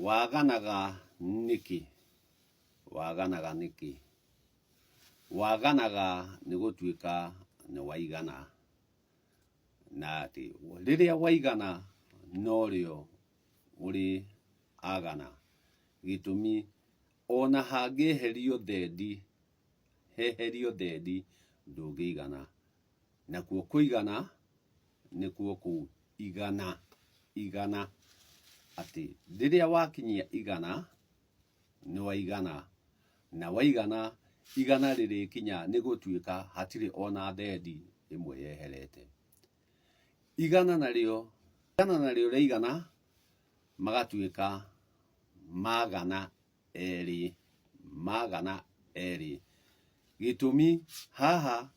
Waganaga nĩkĩ? Waganaga nĩkĩ? Waganaga nĩ gũtuĩka nĩ waigana. Na atĩ rĩrĩa waigana norĩo ũrĩ agana. Gĩtũmi ona hangĩeherio thendi, heherio thendi ndũngĩigana. Nakuo kũigana nĩkuo kũu igana, igana. Atĩ rĩrĩa wakinyia igana, nĩ waigana. Na waigana, igana rĩrĩkinya nĩ gũtuĩka hatirĩ ona thendi ĩmwe yeherete. Igana narĩo, igana narĩo rĩaigana, magatuĩka magana erĩ, magana erĩ. Gĩtũmi haha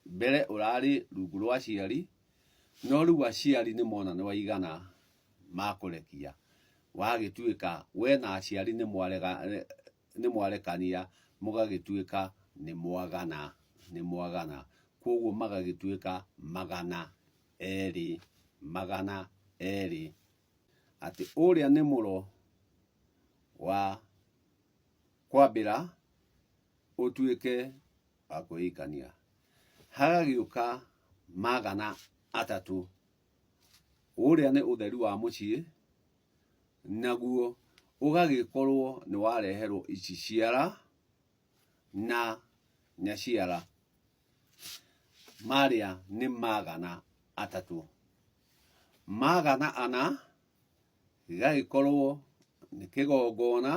mbere ũrarĩ rungu rwa aciari, no rĩu aciari nĩ mona nĩ waigana makũrekia. Wagĩtuĩka we na aciari nĩ mwarekania mũgagĩtuĩka nĩ mwagana, nĩ mwagana. Kwoguo magagĩtuĩka 200, 200. Atĩ ũrĩa nĩ mũro wa kwambĩra ũtuĩke wa kwĩikania. Hagagĩũka 300, ũrĩa nĩ ũtheru wa mũciĩ, naguo ũgagĩkorwo nĩ wareherwo ici ciara na nyaciara. Marĩa nĩ 300. 400 gĩgagĩkorwo nĩ kĩgongona,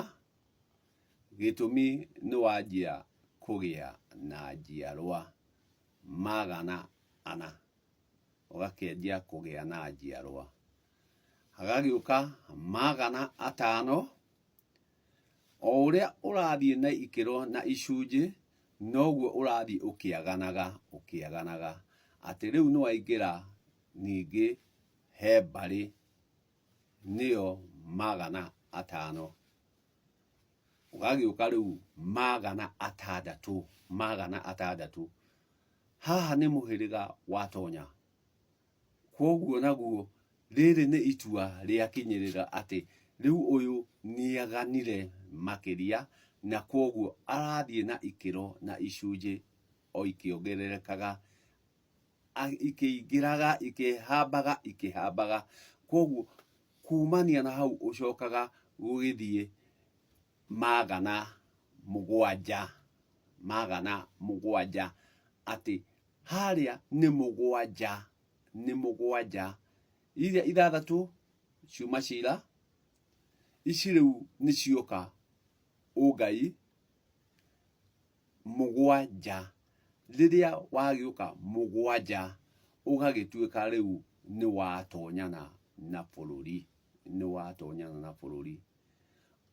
gĩtũmi nĩ wanjia kũgĩa na njiarwa. 400 ũgakĩanjia kũgĩa na njiarwa. Hagagĩũka 500, o ũrĩa ũrathiĩ na ikĩro na icunjĩ, noguo ũrathiĩ ũkĩaganaga, ũkĩaganaga, atĩ rĩu nĩ waingĩra ningĩ he mbarĩ, nĩyo 500. Ũgagĩũka rĩu 600, 600. Haha nĩ mũhĩrĩga watonya. Kwoguo naguo rĩrĩ nĩ itua rĩakinyĩrĩra atĩ rĩu ũyũ nĩaganire makĩria na kwoguo arathiĩ na ikĩro na icunjĩ o ikĩongererekaga, ikĩingĩraga, ikĩhambaga, ikĩhambaga. Kwoguo kumania na hau ũcokaga gũgĩthiĩ 700, 700 atĩ harĩa nĩ mũgwanja, nĩ mũgwanja. Iria ithathatũ ciuma cira, ici rĩu nĩ cioka ũngai mũgwanja. Rĩrĩa wagĩũka mũgwanja, ũgagĩtuĩka rĩu nĩ watonyana na bũrũri, nĩ watonyana na bũrũri.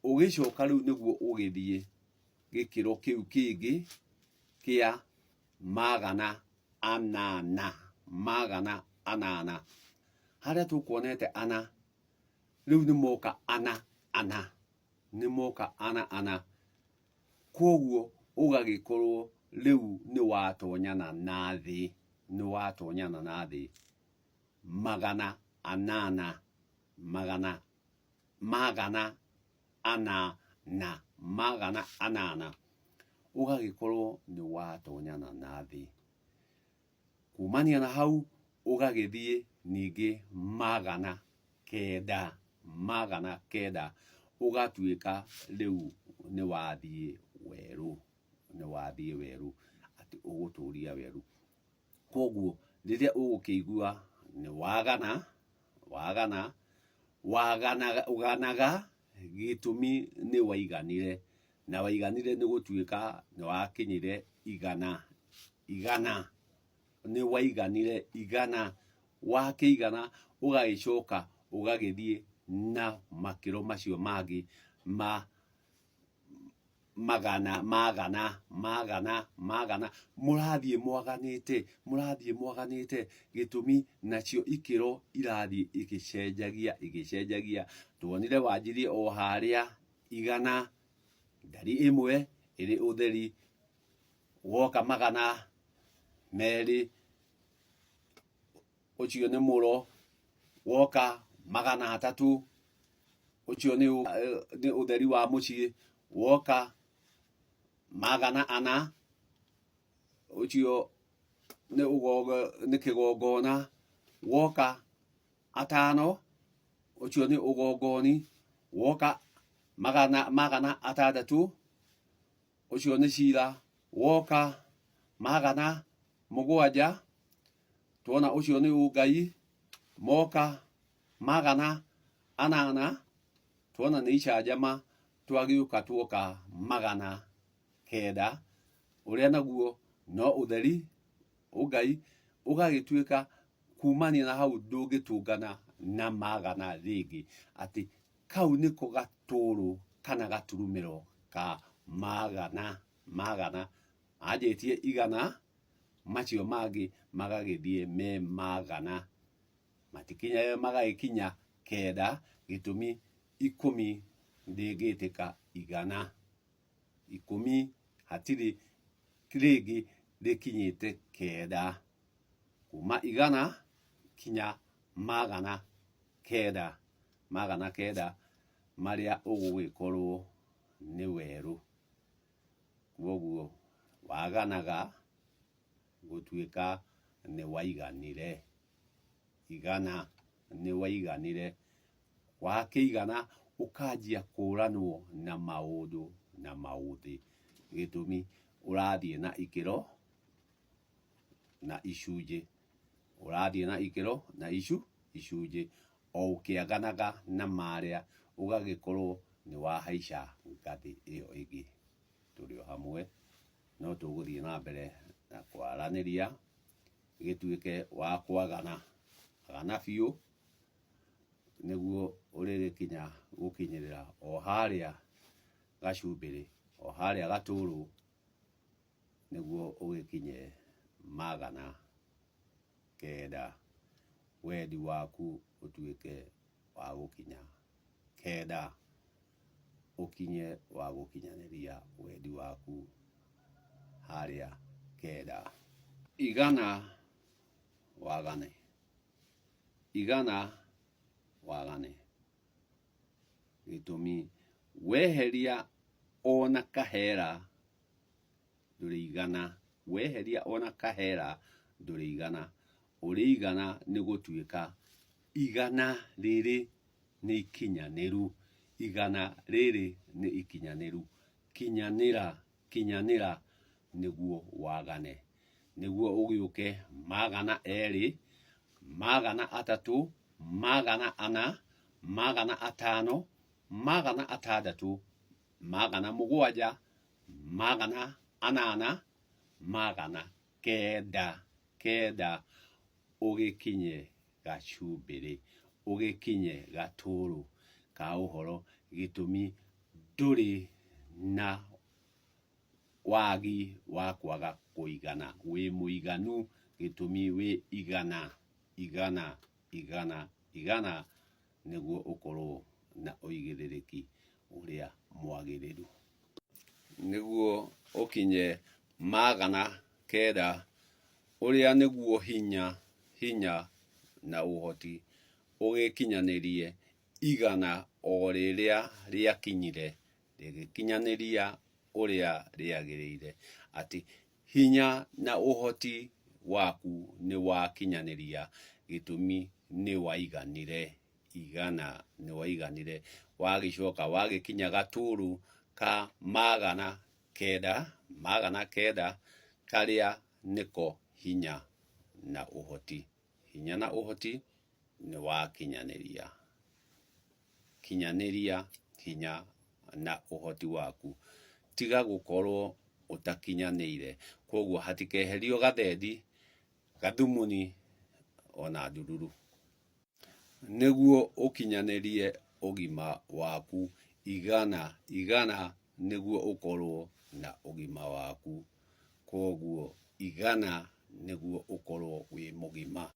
Ũgĩcoka rĩu nĩguo ũgĩthiĩ gĩkĩro kĩu kĩngĩ kĩa 800, 800. Harĩa tũkuonete ana, rĩu nĩ moka ana ana, nĩ moka ana ana. Kwoguo ũgagĩkorwo rĩu nĩ watonyana na thĩ, nĩ watonyana na thĩ. 800, magana, 800, 800, ũgagĩkorwo nĩ watonyana na thĩ. Kumania na hau ũgagĩthiĩ ningĩ 900, 900, ũgatuĩka rĩu nĩ wathiĩ werũ, nĩ wathiĩ werũ, atĩ ũgũtũria werũ. Kwoguo rĩrĩa ũgũkĩigua nĩ wagana, wagana, waganaga, ũganaga gĩtũmi nĩ waiganire, na waiganire nĩ gũtuĩka nĩ wakinyire igana, igana, nĩ waiganire igana, wakĩigana ũgagĩcoka ũgagĩthiĩ na makĩro macio mangĩ ma magana, magana, magana, magana, mũrathiĩ mwaganĩte, mũrathiĩ mwaganĩte, gĩtũmi nacio ikĩro irathiĩ igĩcenjagia, igĩcenjagia. Tuonire wanjirie o harĩa igana, ndari ĩmwe ĩrĩ ũtheri, woka 200, ũcio nĩ mũro, woka 300, Ũcio nĩ ũtheri wa mũciĩ. Woka 400, ũcio nĩ kĩgongona. Woka 5, ũcio nĩ ũgongoni. Woka 600, ũcio nĩ cira. Woka 700, tuona ũcio nĩ ũngai. Moka 800, tuona nĩ icanjama. Twagĩũka tuoka 900, ũrĩa naguo no ũtheri ũngai, ũgagĩtuĩka kumania na hau ndũngĩtũngana na magana rĩngĩ, atĩ kau nĩko gatũrũ kana gaturumĩro ka magana. Magana anjĩtie igana, macio mangĩ magagĩthiĩ me magana, matikinya magagĩkinya 9, gĩtũmi 10 ndĩngĩtĩka igana. 10 hatirĩ rĩngĩ rĩkinyĩte 9, kuma igana kinya 900, 900 marĩa ũgũgĩkorwo nĩ werũ. Kwoguo waganaga gũtuĩka nĩ waiganire, igana nĩ waiganire, wakĩigana ũkanjia kũranwo na maũndũ na maũthĩ, gĩtũmi ũrathiĩ na ikĩro na icunjĩ, ũrathiĩ na ikĩro na icunjĩ, o ũkĩaganaga na marĩa, ũgagĩkorwo nĩ wahaica ngathĩ ĩyo ĩngĩ. Tũrĩ o hamwe, no tũgũthiĩ na mbere na kwaranĩria, gĩtuĩke wa kwagana, agana biũ, nĩguo ũrĩgĩkinya gũkinyĩrĩra o harĩa gacumbĩrĩ, o harĩa gatũrũ, nĩguo ũgĩkinye 900, wendi waku ũtuĩke wa gũkinya 9, ũkinye wa gũkinyanĩria wendi waku harĩa 9. Igana wagane, igana wagane, gĩtũmi weheria ona kahera ndũrĩ igana, weheria ona kahera ndũrĩ igana, ũrĩ igana nĩ gũtuĩka igana rĩrĩ nĩ ikinyanĩru, igana rĩrĩ nĩ ikinyanĩru, kinyanĩra, kinyanĩra nĩguo wagane, nĩguo ũgĩũke 200, 300, 400, 500, 600, 700, 800, 900, 9 ũgĩkinye gacumbĩrĩ, ũgĩkinye gatũrũ ka ũhoro, gĩtũmi ndũrĩ na wagi wa kwaga kũigana, wĩ mũiganu, gĩtũmi wĩ igana, igana, igana, igana, nĩguo ũkorwo na ũigĩrĩrĩki ũrĩa mwagĩrĩru. Nĩguo ũkinye 900, ũrĩa nĩguo hinya, hinya na ũhoti, ũgĩkinyanĩrie igana o rĩrĩa rĩakinyire, rĩgĩkinyanĩria ũrĩa rĩagĩrĩire, atĩ hinya na ũhoti waku nĩ wakinyanĩria, gĩtũmi nĩ waiganire, igana nĩ waiganire, wagĩcoka wagĩkinya gatũrũ ka 900, 900, karĩa nĩko hinya na ũhoti, hinya na ũhoti nĩ wakinyanĩria, kinyanĩria hinya na ũhoti waku, tiga gũkorwo ũtakinyanĩire, koguo hatikeherio gathendi, gathumuni ona ndururu. Nĩguo ũkinyanĩrie ũgima waku, igana, igana nĩguo ũkorwo na ũgima waku, koguo igana nĩguo ũkorwo wĩ mũgima.